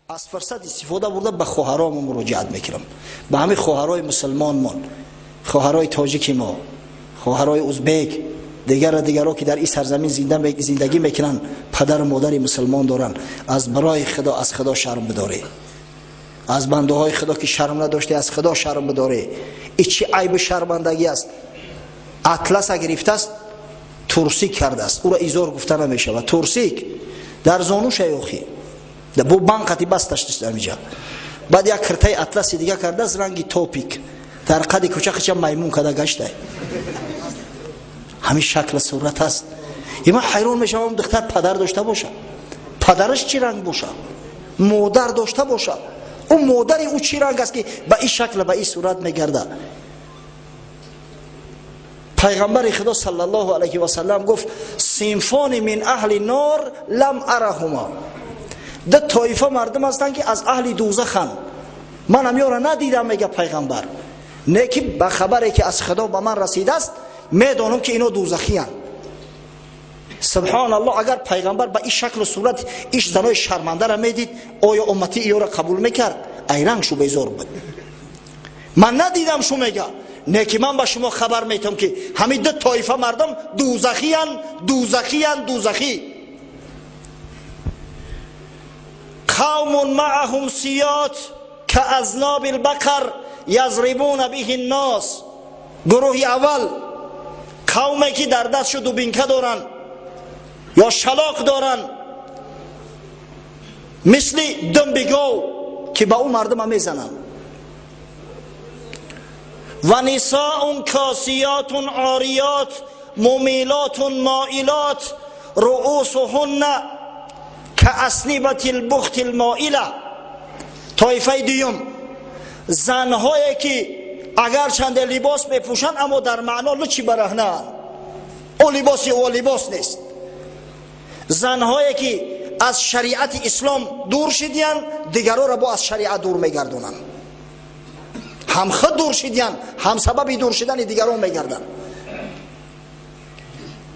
Аз фурсат истифода бурда ба хоҳаромон муроҷиат мекунам, ба ҳамин хоҳарои мусулмонмон, хоҳарои тоҷики мо, хоҳарои узбек, дигар дигаро ки дар ин сарзамин зиндагӣ мекунанд, падару модари мусулмон доранд. Аз барои Худо, аз Худо шарм бидоред. Аз бандаҳои Худо ки шарм надоште, аз Худо шарм бидоред. Ин чӣ айбу шармандагӣ аст? Атласа гирифтааст, турсик кардааст. Ӯро изор гуфта намешавад. Турсик дар зонуша охи. Бо банқати басташ ҳамиҷа. Баъд як киртаи атласи дига кардааст, ранги топик. Дар қади кӯча қича маймун када гаштай. Ҳамин шакл сурат аст. И ман ҳайрон мешавам, духтар падар дошта боша, падараш чӣ ранг боша, модар дошта боша, ӯ модари ӯ чӣ ранг аст ки ба ин шакл, ба ин сурат мегардад. Пайғамбари Худо саллаллоҳу алайҳи васаллам гуфт: синфони мин аҳли нор лам араҳума. Ду тоифа мардум ҳастанд ки аз аҳли дӯзаханд, ман ҳамёра надидам, мега пайғамбар, не ки ба хабаре ки аз Худо ба ман расидааст медонам ки ино дӯзахиянд. Субҳоналлоҳ, агар пайғамбар ба ин шаклу сурат иш занои шармандара медид, оё уммати иёра қабул мекард? Айранг шу безор буд. Ман надидам шу, мега, не ки ман ба шумо хабар метам ки ҳамин ду тоифа мардум дӯзахиянд, дӯзахиянд, дӯзахӣ. Қавмун маъаҳум сиёт каазноби лбақар язрибуна биҳи ннос. Гурӯҳи аввал қавме ки дар дастшу дубинка доранд ё шалоқ доранд, мисли думби гов ки ба ӯ мардума мезананд. Ва нисоун косиётун ориёт мумилотун моилот руусуҳунна кааснибати лбухти лмоила. Тоифаи дуюм занҳое ки агарчанде либос мепӯшанд, аммо дар маъно лучи бараҳнаанд, ӯ либоси ӯ либос нест. Занҳое ки аз шариати ислом дур шидиянд, дигароро бо аз шариат дур мегардонанд. Ҳам худ дур шидиянд, ҳам сабаби дур шидани дигарон мегарданд.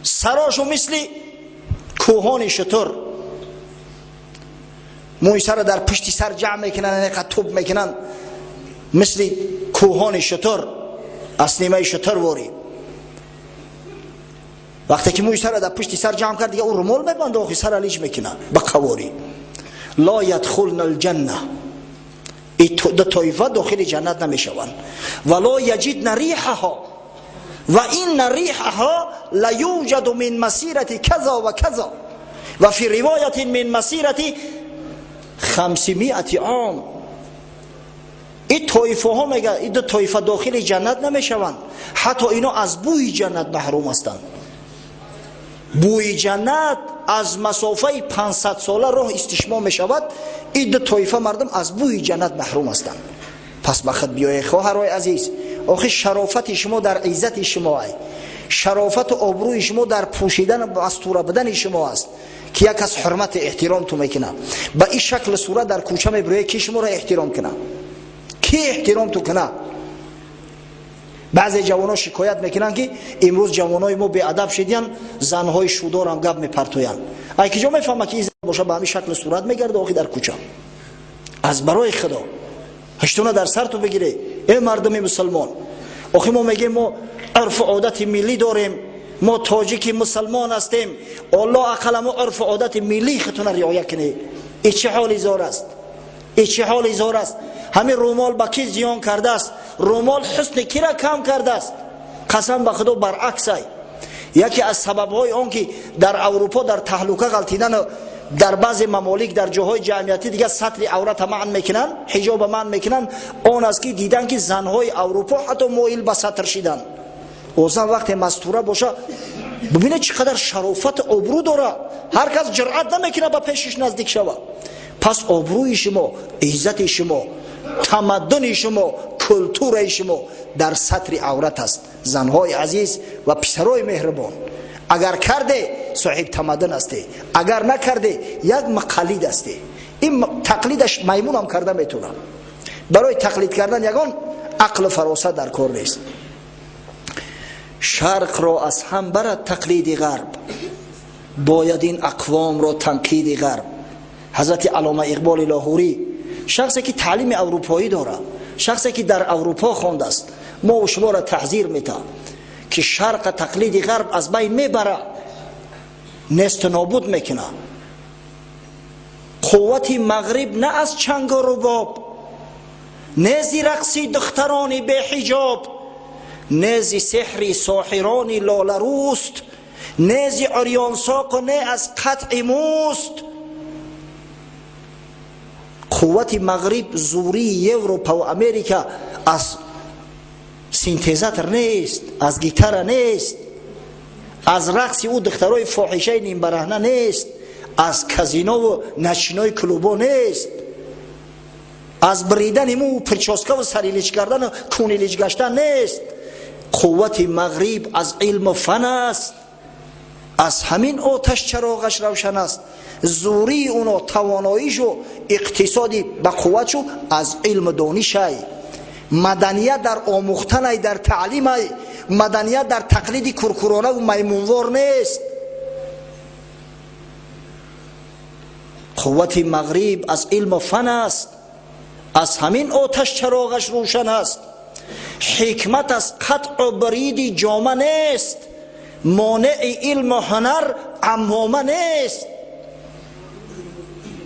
Сарошу мисли кӯҳони шутур, мӯи сара дар пушти сар ҷамъ мекунанд, инқадр туб мекунанд, мисли кӯҳони шутур, аз нимаи шутур ворӣ. Вақте ки мӯи сара дар пушти сар ҷамъ кард, дига ӯ румол мебанда, охи сара лич мекунад ба қаворӣ. Ла ядхулна алҷанна, ду тоифа дохили ҷаннат намешаванд. Ва ло яҷидна риҳаҳо ва инна риҳаҳо ла юҷаду мин масирати каза ва каза ва фи ривоятин мин масирати 500 ом. Ин тоифаҳо, мега, ин ду тоифа дохили ҷаннат намешаванд, ҳатто ино аз бӯи ҷаннат маҳрум ҳастанд. Бӯи ҷаннат аз масофаи 500 сола роҳ истишмо мешавад. Ин ду тоифа мардум аз бӯи ҷаннат маҳрум ҳастанд. Пас ба худ биёед, хоҳарои азиз. Охи шарофати шумо дар иззати шумо ай, шарофату обрӯи шумо дар пӯшидан мастура будани шумо аст, ки як аз ҳурмати эҳтиром ту мекунад. Ба ин шакл сурат дар кӯча мебироед, ки шуморо эҳтиром кунад? Ки эҳтиром ту кунад? Баъзе ҷавонон шикоят мекунанд, ки имрӯз ҷавонои мо беадаб шидиянд, занҳои шудорам гап мепартоянд. Ай киҷо мефаҳма ки ин зан боша ба ҳамин шакл сурат мегарда охи дар кӯча? Аз барои Худо ҳаштуна дар сар ту бигире, э мардуми мусулмон. Охи мо мегӯем, мо урфу одати миллӣ дорем, мо тоҷики мусулмон ҳастем. Аллоҳ ақала мо урфу одати миллии худтона риоя кунед. И чӣ ҳоли зор аст? И чӣ ҳоли зор аст? Ҳамин румол ба ки зиён кардааст? Румол ҳусни кира кам кардааст? Қасам ба Худо, баръаксай. Яке аз сабабҳои он ки дар Аврупо дар таҳлука ғалтидану дар баъзе мамолик дар ҷоҳои ҷамъиятӣ дигар сатри аврата манъ мекунанд, ҳиҷоба манъ мекунанд, он аст ки дидан ки занҳои Аврупо ҳатто моил ба сатр шиданд. О зан вақте мастура боша, бибинед чӣ қадар шарофату обрӯ дорад, ҳар кас ҷуръат намекунад ба пешиш наздик шавад. Пас обрӯи шумо, иззати шумо, тамаддуни шумо, культураи шумо дар сатри аврат аст, занҳои азиз ва писарои меҳрубон. Агар карде, соҳиб тамаддун ҳасте, агар накарде, як муқаллид ҳасте. Ин тақлидаш маймунам карда метавонад. Барои тақлид кардан ягон ақлу фаросат дар кор нест. Шарқро аз ҳам барад тақлиди ғарб, бояд ин ақвомро танқиди ғарб. Ҳазрати Аллома Иқболи Лоҳурӣ, шахсе ки таълими аврупоӣ дорад, шахсе ки дар Аврупо хондааст, мо ва шуморо таҳзир метавад ки шарқа тақлиди ғарб аз байн мебарад, несту нобуд мекунад. Қуввати мағриб на аз чангу рубоб, не зи рақси духтарони беҳиҷоб, не зи сеҳри соҳирони лоларӯст, не зи урёнсоқу не аз қатъи мӯст. Қуввати мағриб, зурии Европа ва Америка аз синтезатор нест, аз гитара нест, аз рақси ӯ духтарои фоҳишаи нимбараҳна нест, аз казинову ночной клубо нест, аз бридани мӯ причёскаву сарилич кардану кунилич гаштан нест. Қуввати мағриб аз илму фан аст, аз ҳамин оташ чароғаш равшан аст. Зурии уно, тавоноишу иқтисоди ба қувватшу аз илму донишай. Маданият дар омӯхтанай, дар таълимай, маданият дар тақлиди куркуронаву маймунвор нест. Қуввати мағриб аз илму фан аст, аз ҳамин оташ чароғаш рӯшан аст. Ҳикмат аз қатъу бриди ҷома нест, монеи илму ҳунар аммома нест.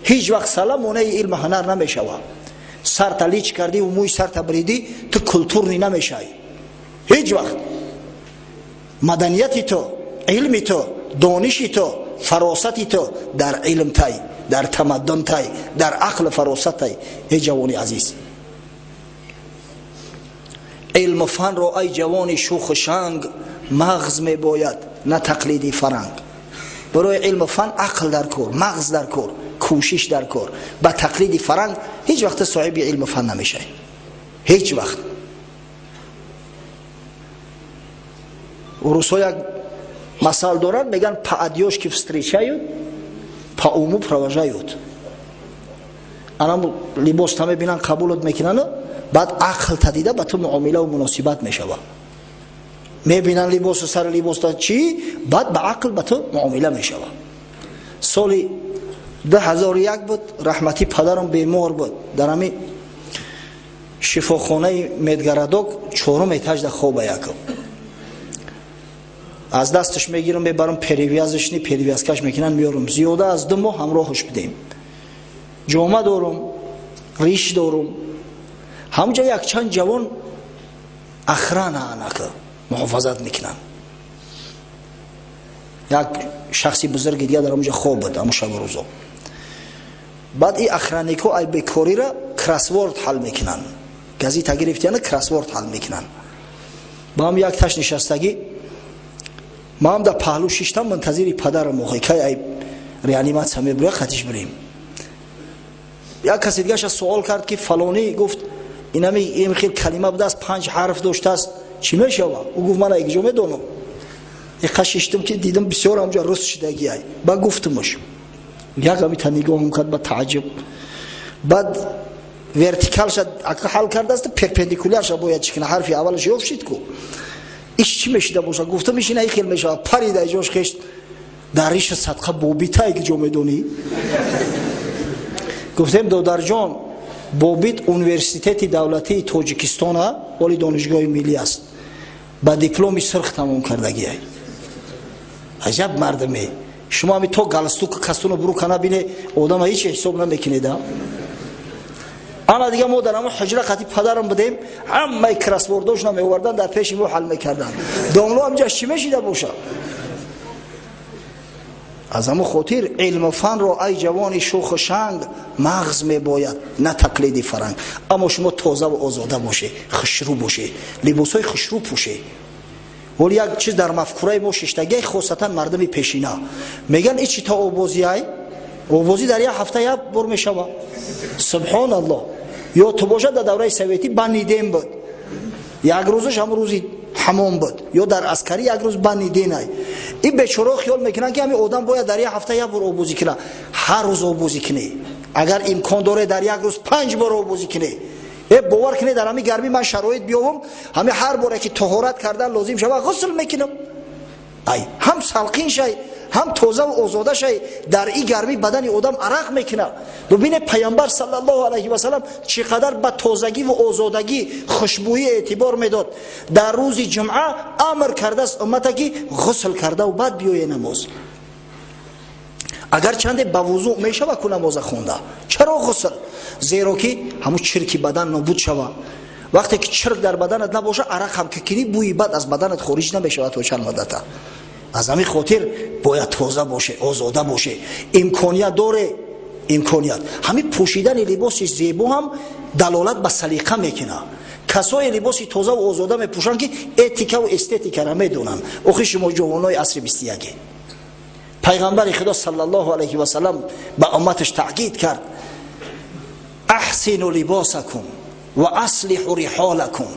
Ҳеҷ вақт сала монеи илму ҳунар намешавад. Сарта лич кардиву мӯи сарта бридӣ, ту культурный намешавӣ ҳеҷ вақт. Маданияти ту, илми ту, дониши ту, фаросати ту дар илм тай, дар тамаддун тай, дар ақлу фаросат тай. Эй ҷавони азиз, илму фанро ай ҷавони шуху шанг, мағз мебояд, на тақлиди фаранг. Барои илму фан ақл дар кор, мағз дар кор, кӯшиш дар кор. Ба тақлиди фаранг ҳеҷ вақт соҳиби илму фан намешавӣ, ҳеҷ вақт. Русҳо як масал доранд, мегӯянд: по одежке встречают, по уму провожают. Анам либос та мебинанд, қабулот мекунанд, баъд ақл та дида ба ту муомилаву муносибат мешавад. Мебинанд либосу сари либоста чӣ, баъд ба ақл ба ту муомила мешавад. Соли 2001 буд, раҳматӣ падарам бемор буд, дар ҳами шифохонаи Медгородок чорум этажда хоба якоб. Аз дасташ мегирам, мебарам перевязочный, перевязкаш мекунанд, меёрам. Зиёда аз 2 моҳ ҳамроҳаш будем. Ҷома дорум, риш дорум. Ҳамҷа якчанд ҷавон охрана анака муҳофазат мекунанд. Як шахси бузурги дигар дар ҳамҷа хоб буд ҳамун шабу рӯзо. Баъд и охранникҳо ай бекориро кроссворд ҳал мекунанд. Газета гирифтияна кроссворд ҳал мекунанд. Ба ҳам як таш нишастагӣ, ман дар паҳлӯ шиштам, мунтазири падарам, охи кай ай реаниматсия мебуря, хатиш бирем. Як касе дигаша суол кард ки фалонӣ гуфт инами ин хел калима будааст, 5 ҳарф доштааст, чӣ мешавад? Ӯ гуфт ман айгиҷо медонам. Иқа шиштам ки дидам бисёр ҳамҷо рус шидагиай. Ба гуфтумаш. Як ҳамита нигоҳам кард ба тааҷҷуб. Баъд вертикалша ака ҳал кардааст, перпендикулярша бояд чӣ кунад, ҳарфи аввалаш ёфт шид ку. Иш чӣ мешида бошад? Гуфтам иш ина хел мешавад. Парида иҷош хешт дар риша садқа бобита айгиҷо медонӣ? Гуфтем додарҷон, Бобит университети давлатии Тоҷикистона, оли донишгоҳи миллӣ аст, ба дипломи сирх тамом кардагиай. Аҷаб мардаме! Шумо ҳами то галстуку кастуну бурука набине, одама ҳеч ҳисоб намекунеда. Ана дига мо дар ҳамон ҳуҷра қати падарам будем, ҳамаи кроссвордошона меовардан, дар пеши мо ҳал мекарданд. Домло ҳамҷа чӣ мешида бошад? Аз ҳамон хотир илму фанро ай ҷавони шуху шанг, мағз мебояд, на тақлиди фаранг. Аммо шумо тозаву озода боше, хушрӯ боше, либосҳои хушрӯ пӯше. Вале як чиз дар мафкураи мо шиштагиай, хосатан мардуми пешина мегӯянд ичи то обозиай, обозӣ дар як ҳафта як бор мешавад. Субҳоналлоҳ! Ё ту бошад дар давраи советӣ баниден буд, як рӯзаш ҳамон рӯзи ҳамон буд, ё дар аскарӣ як рӯз баниденай. Ин бечораҳо хиёл мекунанд ки ҳамин одам бояд дар як ҳафта як бор обозӣ кунад. Ҳар рӯз обозӣ кунӣ, агар имкон доре дар як рӯз 5 бор обозӣ кунӣ. Бовар кунед, дар ҳамин гармӣ ман шароит биёвам, ҳамин ҳар боре ки тоҳорат кардан лозим шавад ғусл мекунам. Ай ҳам салқин шай, Ҳам тоза ва озода шай, дар ин гармӣ бадани одам арақ мекунад. Бубине пайғамбар саллаллоҳу алайҳи васаллам чӣ қадар ба тозагӣ ва озодагӣ, хушбӯӣ эътибор медод. Дар рӯзи ҷумъа амр кардааст уммата, ки ғусл карда ва баъд биёе намоз. Агарчанде ба вузӯъ мешава ку намоза хонда, чаро ғусл? Зеро ки ҳамун чирки бадан нобуд шава. Вақте ки чирк дар баданат набоша, арақ ҳам ки кунӣ, бӯи бад аз баданат хориҷ намешавад то чанд муддата. Аз ҳамин хотир бояд тоза боше, озода боше. Имконият доре, имконият. Ҳамин пӯшидани либоси зебо ҳам далолат ба салиқа мекунад. Касое либоси тоза ва озода мепӯшанд, ки этика ва эстетикаро медонанд. Охи шумо ҷавонои асри 21-е. Пайғамбари Худо саллаллоҳу алайҳи васаллам ба умматаш таъкид кард: аҳсину либосакум ва аслиҳу риҳолакум.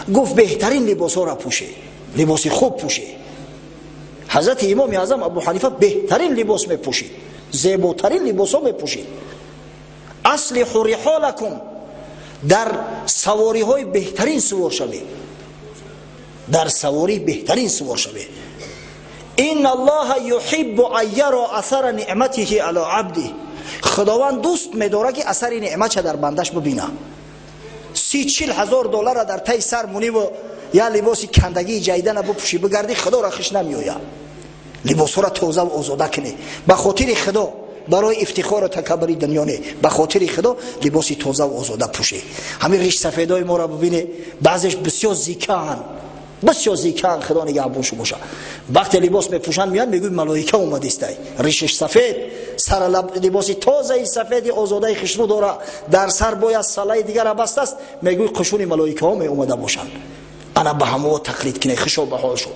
Гуфт: беҳтарин либосҳоро пӯше, либоси хуб пӯше. Ҳазрати имоми аъзам Абу Ҳанифа беҳтарин либос мепӯшид, зеботарин либосҳо мепӯшид. Аслиҳу риҳолакум, дар савориҳои беҳтарин сувор шавед, дар савории беҳтарин сувор шавед. Инна Аллоҳа юҳиббу ан яро асара неъматиҳи ало абдиҳ. Худованд дӯст медорад, ки асари неъматша дар бандаш бибина. 30-40 ҳазор доллара дар таи сар муниву я либоси кандагии ҷайдана бупӯшӣ, бигардӣ, Худоро хиш намеояд. Либосҳоро тоза ва озода кунӣ ба хотири Худо, барои ифтихору такаббури дунё не, ба хотири Худо либоси тоза ва озода пӯшӣ. Ҳамин ришсафедои моро бибине, баъзеш бисёр зикаанд, бисёр зикаанд, Худо нигаҳбоншу боша. Вақте либос мепӯшанд, меянд, мегӯй малоика омадистай. Ришиш сафед, сара либоси тозаи сафеди озодаи хушрӯ дора, дар сар бояд салаи дигара бастааст, мегӯй қушуни малоикаҳо меомада бошанд. Ана ба ҳамоо тақлид кине, хушо ба ҳол шуд.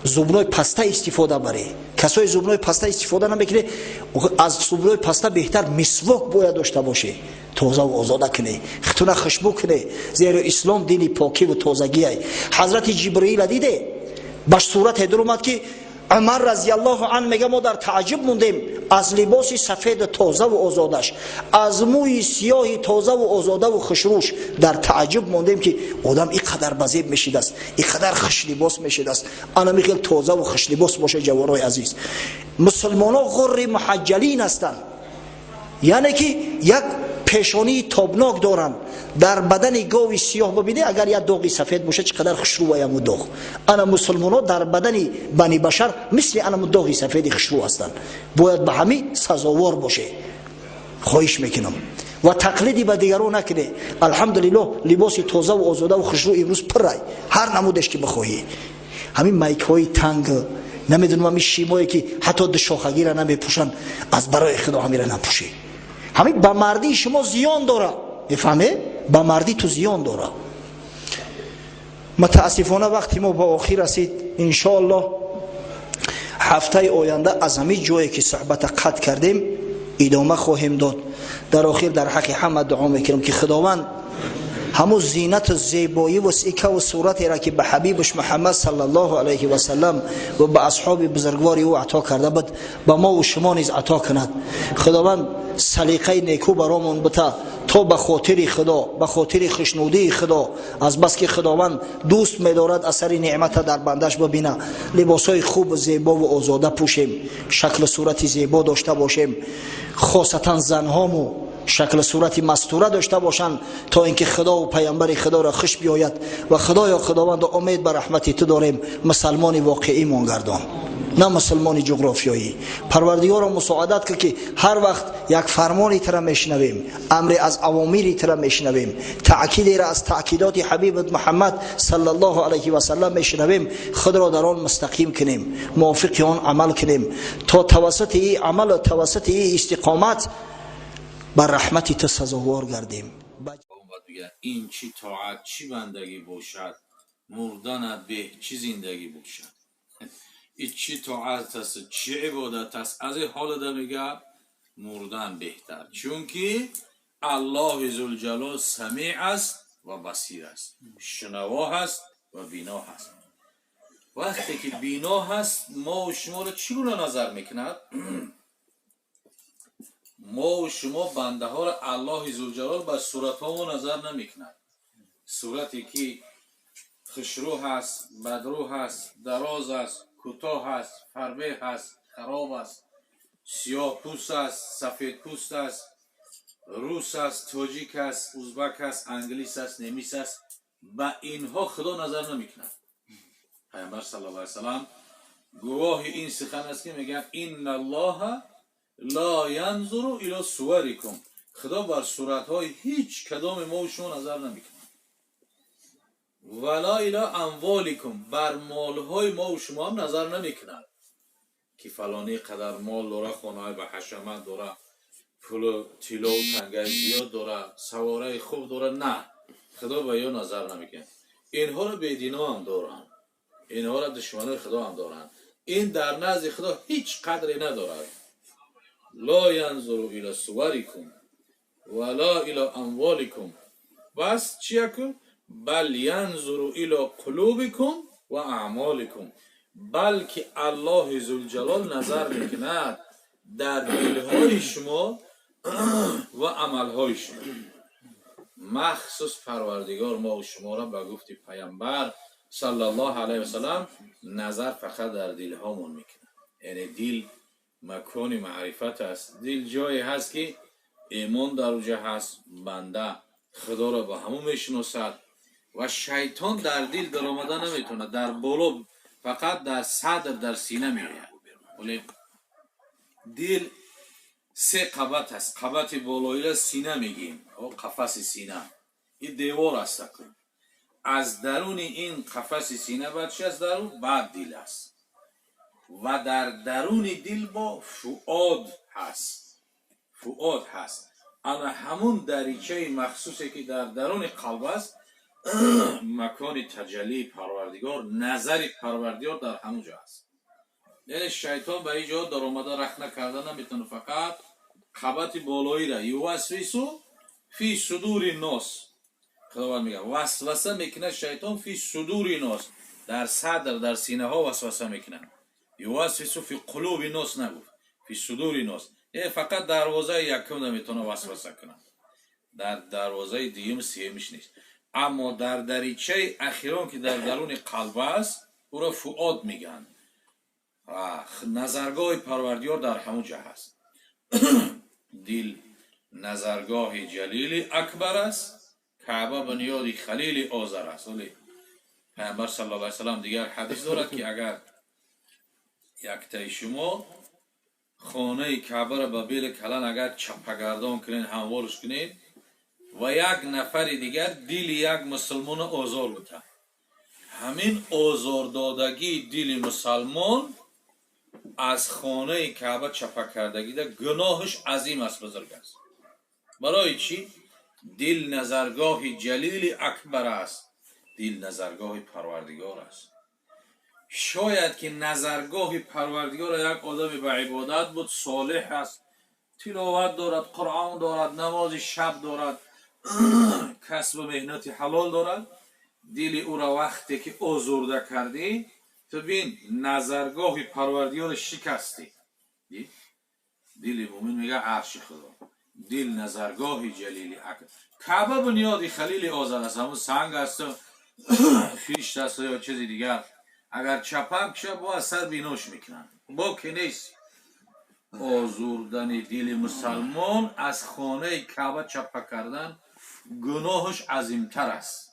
Зубной паста истифода баре. Касои зубной паста истифода намекунӣ, аз зубной паста беҳтар мисвок бояд дошта бошӣ. Тоза ва озода кунӣ, хитуна хушбӯ кунӣ, зеро ислом дини покӣ ва тозагиай. Ҳазрати Ҷибраила диде, ба сурате дуромад, ки Умар разиаллоҳу ан мега: мо дар тааҷҷуб мондем аз либоси сафеду тоза ва озодаш, аз мӯи сиёҳи тоза ва озодаву хушрӯш. Дар тааҷҷуб мондем, ки одам ин қадар базеб мешидааст, ин қадар хушлибос мешидааст. Ана михел тоза ва хушлибос боша, ҷавонои азиз. Мусулмонҳо ғурри муҳаҷҷалин ҳастанд, яъне ки як пешонии тобнок доранд. Дар бадани гови сиёҳ бибинӣ, агар як доғи сафед боша, чӣ қадар хушрӯ аяму доғ. Ана мусулмонҳо дар бадани бани башар мисли анаму доғи сафеди хушрӯ ҳастанд. Бояд ба ҳамин сазовор боше. Хоҳиш мекунам, ва тақлиди ба дигарон накунед. Алҳамдулиллоҳ, либоси тоза ва озода ва хушрӯ имрӯз пуррай, ҳар намудеш ки бихоҳӣ. Ҳамин майкҳои танг, намедонам, ҳамин шимое ки ҳатто душохагира намепӯшанд, аз барои Худо ҳамира напӯшед. Ҳамин ба мардии шумо зиён дора, мефаҳме? Ба мардӣ ту зиён дора. Мутаассифона, вақти мо ба охир расид. Иншоаллоҳ, ҳафтаи оянда аз ҳамин ҷое ки суҳбата қатъ кардем, идома хоҳем дод. Дар охир дар ҳаққи ҳама дуо мекунам, ки Худованд ҳамун зинату зебоӣ ва сикаву суратеро, ки ба ҳабибаш Муҳаммад саллаллоҳу алайҳи васаллам ва ба асҳоби бузургвори ӯ ато карда буд, ба мо ва шумо низ ато кунад. Худованд салиқаи некӯ баромон бита, то ба хотири Худо, ба хотири хушнудии Худо, аз бас ки Худованд дӯст медорад асари неъмата дар бандаш бибина, либосҳои хуб, зебову озода пӯшем, шаклу сурати зебо дошта бошем, хосатан занҳому шакли сурати мастура дошта бошанд, то инки Худо ва пайғамбари Худоро хуш биёяд. Ва Худоё, Худованд, умед ба раҳмати ту дорем, мусалмони воқеӣ мон гардон, на мусулмони ҷуғрофиёӣ. Парвардигоро, мусоадат кар, ки ҳар вақт як фармони тира мешунавем, амре аз авомири тира мешунавем, таъкидеро аз таъкидоти ҳабибат Муҳаммад саллаллоҳу алайҳи васаллам мешунавем, худро дар он мустақим кунем, мувофиқи он амал кунем, то тавассути и амалу тавассути и истиқомат ба раҳмати ту сазовор гардем. Ин чӣ тоат, чӣ бандагӣ бошад, мурданат беҳ, чӣ зиндагӣ бошад? Ин чӣ тоат аст, чӣ ибодат аст? Аз ин ҳолада мега, мурдан беҳтар, чунки Аллоҳи зулҷалол самеъ аст ва басир аст, шунаво ҳаст ва бино ҳаст. Вақте ки бино ҳаст, мо шуморо чӣ гуна назар мекунад? Мо шумо бандаҳоро Аллоҳи зулҷалол ба суратҳомо назар намекунад. Сурате ки хушрӯ ҳаст, бадрӯ ҳаст, дароз аст, Кӯтоҳ аст, фарбеҳ аст, хароб аст, сиёҳпӯст аст, сафедпӯст аст, рус аст, тоҷик аст, узбак аст, англис аст, немис аст, ба инҳо Худо назар намекунад. Пайғамбар саллаллоҳу алайҳи васаллам гувоҳи ин сухан аст, ки мегӯяд: «Инналлоҳа ла янзуру ило суварикум». Худо бар суратҳои ҳеҷ кадоми мо шумо назар намекунад. Вала ило амволикум, бар молҳои мо шумо ҳам назар намекунад, ки фалонӣ қадар мол дора, хонаҳои ба ҳашамат дора, пулу тиллову тангаи зиёд дора, савораи хуб дора. На, Худо ба ё назар намекунад. Инҳоро бедино ҳам доранд, инҳоро душманои Худо ҳам доранд. Ин дар назди Худо ҳеҷ қадре надорад. Ло янзуру ила суварикум вала ила амволикум. Бас чи яку? Бал янзуру ила қулубикум ва аъмоликум. Балки Аллоҳи Зулҷалол назар мекунад дар дилҳои шумо ва амалҳои шумо. Махсус Парвардигор мо шуморо ба гуфти Пайғамбар саллаллоҳу алайҳи васаллам назар фақат дар дилҳомон мекунад. Яъне дил макони маърифат аст, дил ҷое ҳаст, ки имон дар уҷа ҳаст, банда Худоро ба ҳамон мешиносад ва шайтон дар дил даромада наметавонад, дар боло фақат дар садр, дар сина меояд. Вале дил се қабат аст. Қабати болоира сина мегӯем, қафаси сина, ин девор аст. Аз даруни ин қафаси сина баъд чи аст? Дарун баъд дил аст ва дар даруни дил бо фуод ҳаст, фуод ҳаст. Ана ҳамун даричаи махсусе, ки дар даруни қалб аст, макони таҷаллии Парвардигор, назари Парвардигор дар ҳамун ҷо аст. Яъне шайтон ба ин ҷо даромада рахна карда наметавонад, фақат қабати болоира. Ювасвису фи судури нос, Худованд мегӯяд, васваса мекунад шайтон фи судури нос, дар садр, дар синаҳо васваса мекунад. Ювасвису фи қулуби нос нагуфт, фи судури нос. Фақат дарвозаи якум наметавонад васваса кунад, дар дарвозаи дуюм, сеюмиш нест. Аммо дар даричаи ахирон, ки дар даруни қалб аст, ӯро фуод мегӯянд, назаргоҳи Парвардигор дар ҳамун ҷо ҳаст. Дил назаргоҳи Ҷалили Акбар аст, Каъба бунёди Халили Озар аст. Вале Пайғамбар саллаллоҳу алайҳи васаллам дигар ҳадис дорад, ки агар яктаи шумо хонаи Каъбаро ба бели калан агар чаппагардон кунед, ҳамворш кунед ва як нафари дигар дили як мусулмонро озор бутад, ҳамин озордодагии дили мусалмон аз хонаи Каъба чапа кардагида гуноҳаш азим аст, бузург аст. Барои чӣ? Дил назаргоҳи Ҷалили Акбар аст, дил назаргоҳи Парвардигор аст. Шояд ки назаргоҳи Парвардигор як одаме ба ибодат буд, солеҳ аст, тиловат дорад, Қуръон дорад, намози шаб дорад, касбу меҳнати ҳалол дорад. Дили ӯро вақте ки озурда кардӣ, ту бин, назаргоҳи Парвардигорро шикастӣ. Дили мӯмин, мега, арши Худо. Дил назаргоҳи Ҷалили Акбар, Каъба бунёди Халили Озар аст. Ҳамун санг асту хишт асту ё чизи дигар агар чапам киша, бо аз сар бинош мекунанд, боке нест. Озурдани дили мусалмон аз хонаи Каъба чапа кардан гуноҳаш азимтар аст.